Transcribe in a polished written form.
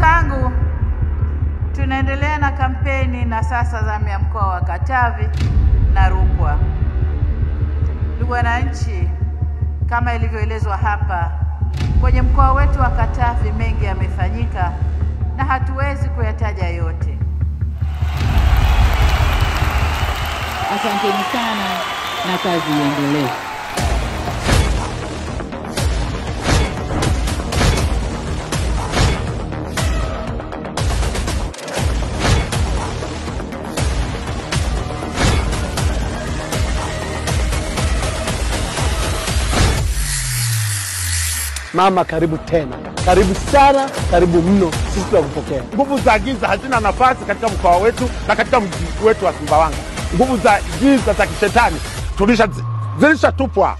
zangu, tunaendelea na kampeni na sasa zamu ya mkoa wa Katavi na Rukwa. Ndugu wananchi, kama ilivyoelezwa hapa, kwenye mkoa wetu wa Katavi mengi yamefanyika na hatuwezi kuyataja yote. Asanteni sana na kazi iendelee. Mama, karibu tena, karibu sana, karibu mno, sisi tunakupokea. Nguvu za giza hazina nafasi katika mkoa wetu na katika mji wetu wa Sumbawanga. Nguvu za giza za kishetani zilishatupwa.